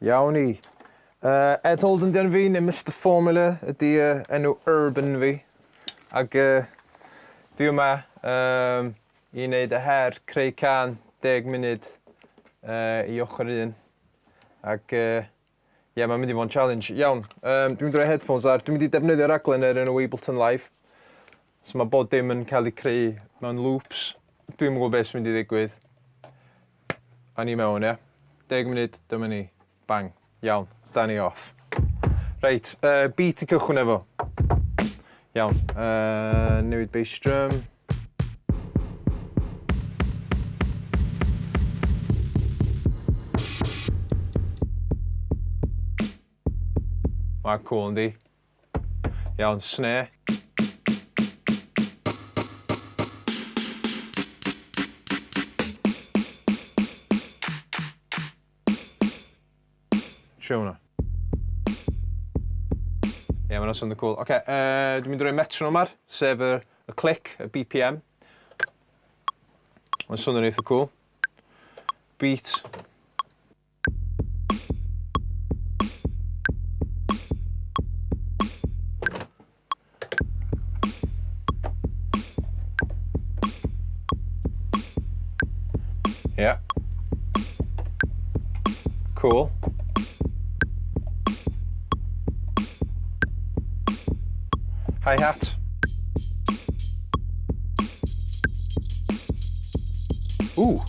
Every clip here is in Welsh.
Iawn i. Uh, Ed Holden di enw fi, neu Mr Formula ydy uh, enw urban fi. Ac uh, dwi yma um, i wneud y her creu can 10 munud uh, i ochr un. Ac uh, ie, yeah, mae'n mynd i fod yn challenge. Iawn, um, dwi'n mynd i roi headphones ar. Dwi'n mynd i defnyddio raglen ar enw Ableton Live. So mae bod dim yn cael ei creu mewn loops. Dwi'm yn gwybod beth sy'n mynd i ddigwydd. A ni mewn, ia. 10 munud, dyma ni. Bang. Iawn, da ni off. Reit, uh, beat i cychwyn efo. Iawn, uh, newid bass drum. Mae'n cool, yndi? Iawn, snare. Trio hwnna. Ie, yeah, mae'n swnio cool. Oce, okay, uh, dwi'n mynd i roi metronome ar, sef y, y click, y BPM. Mae'n swnio'n eitha cool. Beat. Yeah. Cool. Hi-hat. Ooh.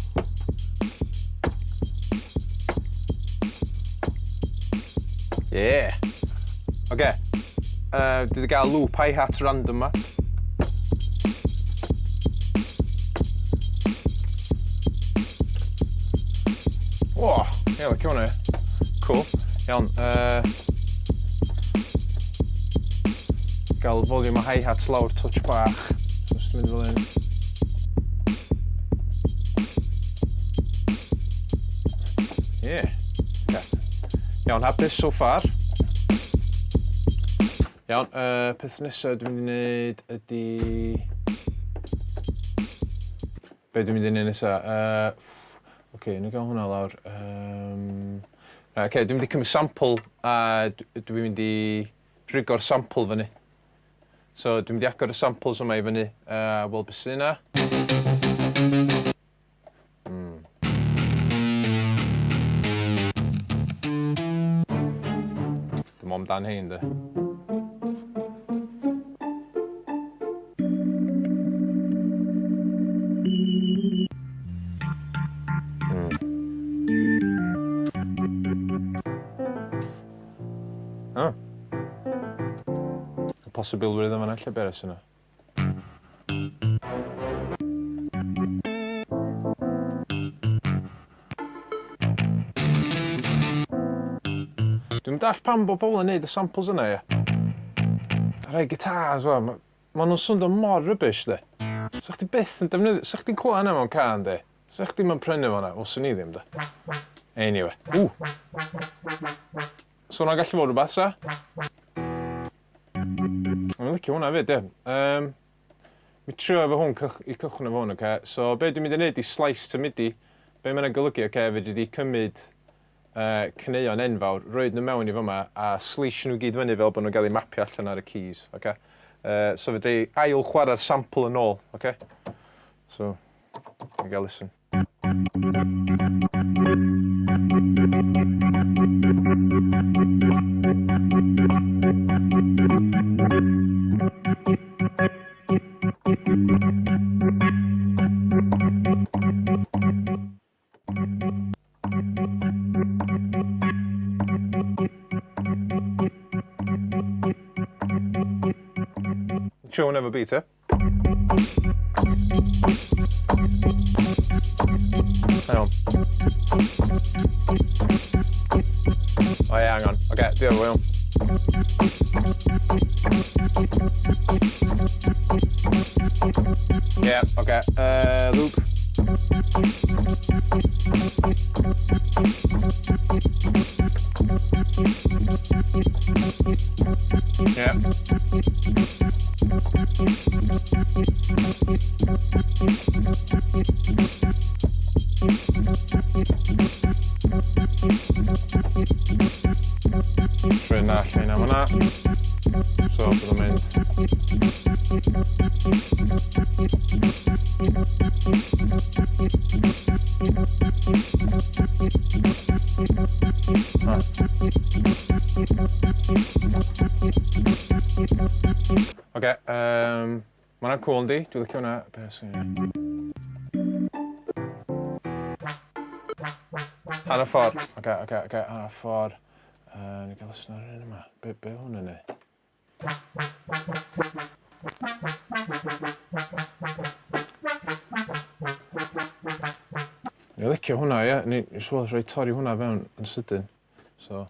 Yeah. Oce. Uh, dwi wedi gael loop hi-hat random ma. O, ie, licio hwnna. Cool. Iawn. Uh, gael volume o hi-hat lawr touch bach. So, just mynd fel hyn. Yeah. Okay. Iawn, hapus so far. Iawn, uh, peth nesaf dwi'n mynd i wneud ydy... Be dwi'n mynd i wneud nesaf? Uh, Oce, okay, ni gael hwnna lawr. Um, right, okay, dwi'n mynd i cymryd sample a dwi'n mynd i rigo'r sample fyny. So dwi'n mynd i agor y samples yma i fyny a weld beth sy'n yna. Mm. Dwi'n meddwl amdan hein, de. Mm. Oh. Y posibilrwydd yma lle beres yna. Dwi'n dall pam bod pobl yn neud y samples yna, ie. A rhai gitars, wel, ma, ma nhw'n swndio mor rubbish, de. Sa chdi byth yn defnyddio... Sa chdi'n clywed hynna mewn cân, de? Sa chdi'm yn prynu fo na? Wel, swn i ddim, de. Anyway. Ww! So hwnna'n gallu bod rhywbeth, sa? Dwi'n licio hwnna fyd, ie. Um, mi trio efo hwn cych i cychwyn efo hwn, oce? Okay? So, be dwi'n mynd i wneud i slice to MIDI, be mae'n golygu, oce, okay, fedri di cymryd uh, caneuon enfawr, roed nhw mewn i fyma, a sleisio nhw gyd fyny fel bod nhw'n cael eu mapio allan ar y keys, oce? Okay? So fedri ail chwarae'r sample yn ôl, oce? Okay? So, i gael listen. Trio hwn efo beat, e? Hang on. Oh yeah, hang on. Okay, dwi efo iawn. Yeah, okay. Loop. Yeah. So, bydd o'n mynd... Ah. Oce, um, ma' hwnna'n cŵl yndi? Dwi'n licio hwnna. Be' sy'n... Hanner ffordd. Oce, oce, oce, hanner ffordd. Uh, ni gael ysyn ar un yma. Be, be hwn yn ei? Ni licio hwnna, ie. Ni siŵr rhoi torri hwnna fewn yn sydyn. So,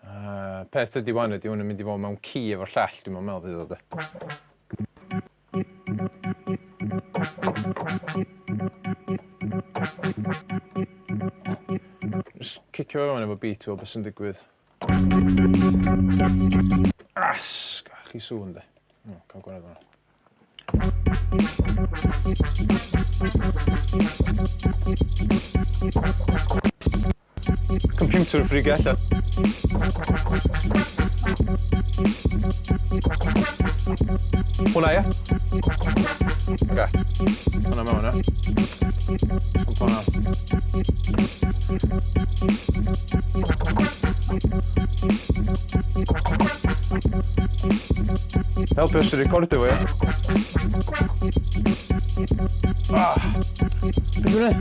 Uh, peth ydy wan ydy hwn yn mynd i fod mewn ci efo'r llall, dwi'n meddwl fydd o de. Just cicio fe fewn efo beat i weld beth sy'n digwydd. As! Gach i sŵn de. O, cael gwared hwnna. Computer yn ffrigio allan. Hwna, ie? Oce. Hwna mewn, ie? Pump hwnna. Helpu os ti'n recordio fo, ia? Ah! Be dwi'n neud?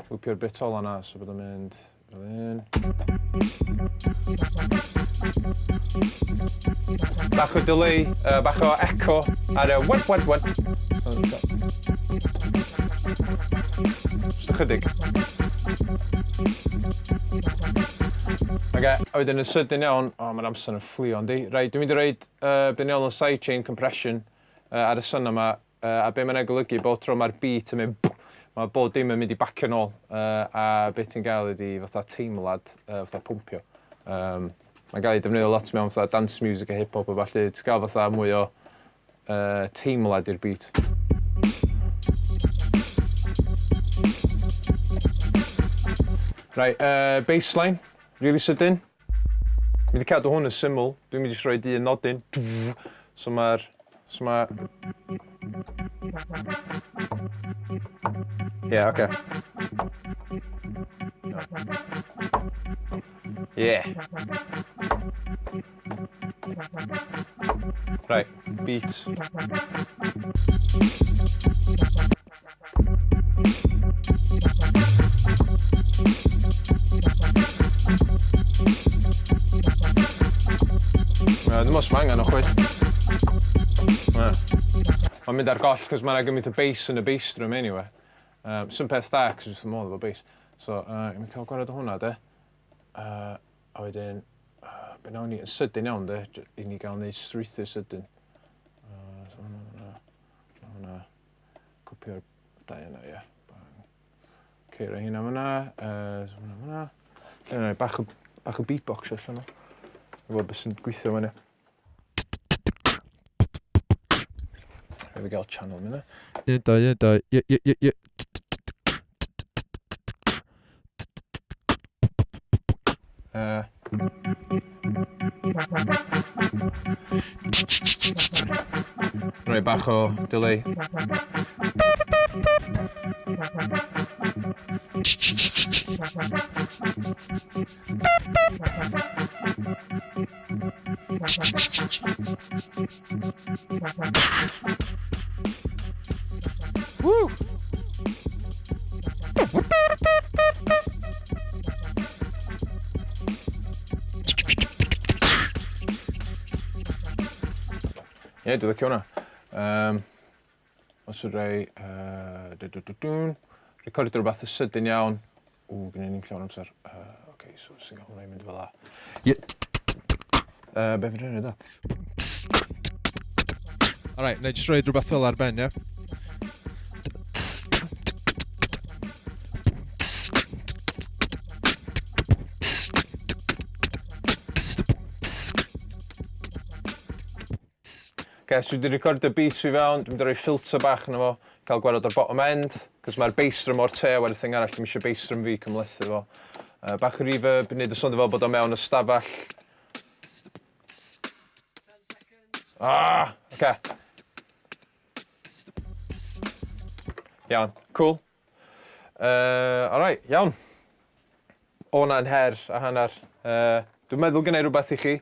Lwpio'r bit ola na, so bod o'n mynd Fel hyn. Bach o delay, bach o echo ar y what, what, what. Just ychydig. Oce, a wedyn yn sydyn iawn, o, oh, mae'r amser yn fflio, yndi? Reit, dwi'n mynd i roid uh, be ni'n sidechain compression ar y swn yma a be mae'n golygu bob tro mae'r beat yn mynd mae bob dim yn mynd i bacio nôl a beth ti'n gael ydi fatha teimlad fatha pwmpio. Um, mae'n gael ei defnyddio lot mewn fatha dance music a hip hop a ballu, ti'n gael fatha mwy o teimlad i'r beat. Right, bassline, really sydyn. Mynd i cadw hwn yn syml, dwi'n mynd i rhoi un nodyn. So mae'r... So mae... Ie, yeah, oce. Okay. Yeah. Right, beat. Na, ddim os mae angen o chwaith. Na. Mae'n mynd ar goll, cos mae'n gymaint o bass yn y bass drum anyway. Sy'n peth da, cos wrth fy modd efo bass. So, ni'n cael gwared o hwnna, de. A wedyn, be nawn ni yn sydyn iawn, de, i ni gael neud strwythur sydyn. So hwnna, hwnna, hwnna. Copio'r dau yna, ie. Bang. Ok, rhoi hynna fyna. So hwnna fyna. Lle yna, bach o, bach o beatbox allan o. I weld beth sy'n gweithio fyny. Rhaid fi gael channel fyna. 1, 2, 1, 2, ie, ie, ie, ie. Rhoi bach o delay. Woo! Ie, dwi'n licio hwnna. Um, os yw'n rhai... Uh, recordio rhywbeth y sydyn iawn. Ww, gwneud ni'n llawn amser. Uh, okay, so sy'n gael hwnna i mynd fel la. Ie. Be fi'n rhaid da? Alright, na i jyst rhoi rhywbeth fel ar ben, ie? Okay, so dwi wedi recordio beats fi fewn, dwi'n mynd i roi filter bach yna fo, cael gwared o'r bottom end, cos mae'r bass drum o'r te, wedyn thing arall, dwi'n eisiau bass drum fi cymhlethu fo. Bach o reverb, wneud y swnio fel bod o mewn ystafell. Ah, oce. Okay. Iawn, cool. Alright, iawn. O na'n her a hanner. Dwi'n meddwl gennai rhywbeth i chi.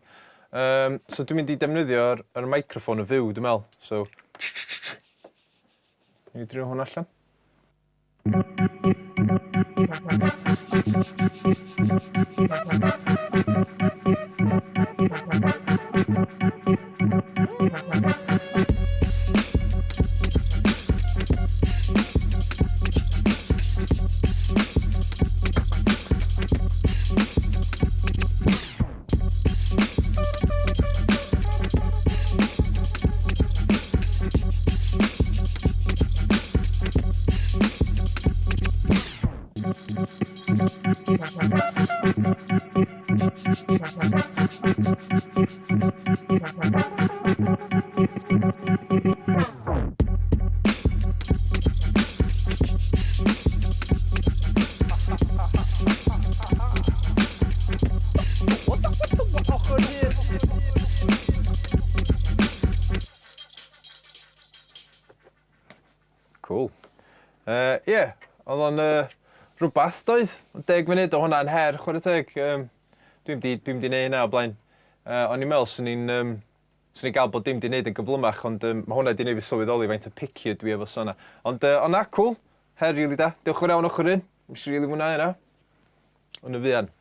So dwi'n mynd i defnyddio'r yr microphone y fyw, dwi'n meddwl. So, Ni drio hwn allan. Cool. Ie, yeah, oedd o'n rhywbeth doedd? 10 munud o hwnna'n her, chwarae teg. Dwi'm 'di dwi'm 'di neud hynna o blaen. O'n i'n me'wl swn i'n yym swn i'n ga'l bod dim 'di neud yn gyflymach ond yym ma' hwnna 'di neud fi sylweddoli faint o picky ydw i efo sona. Ond yy ond na cŵl. Her rili da. Diolch yn fawr iawn ochor un. Nesh i rili fwyn'au yna. Yn y fuan.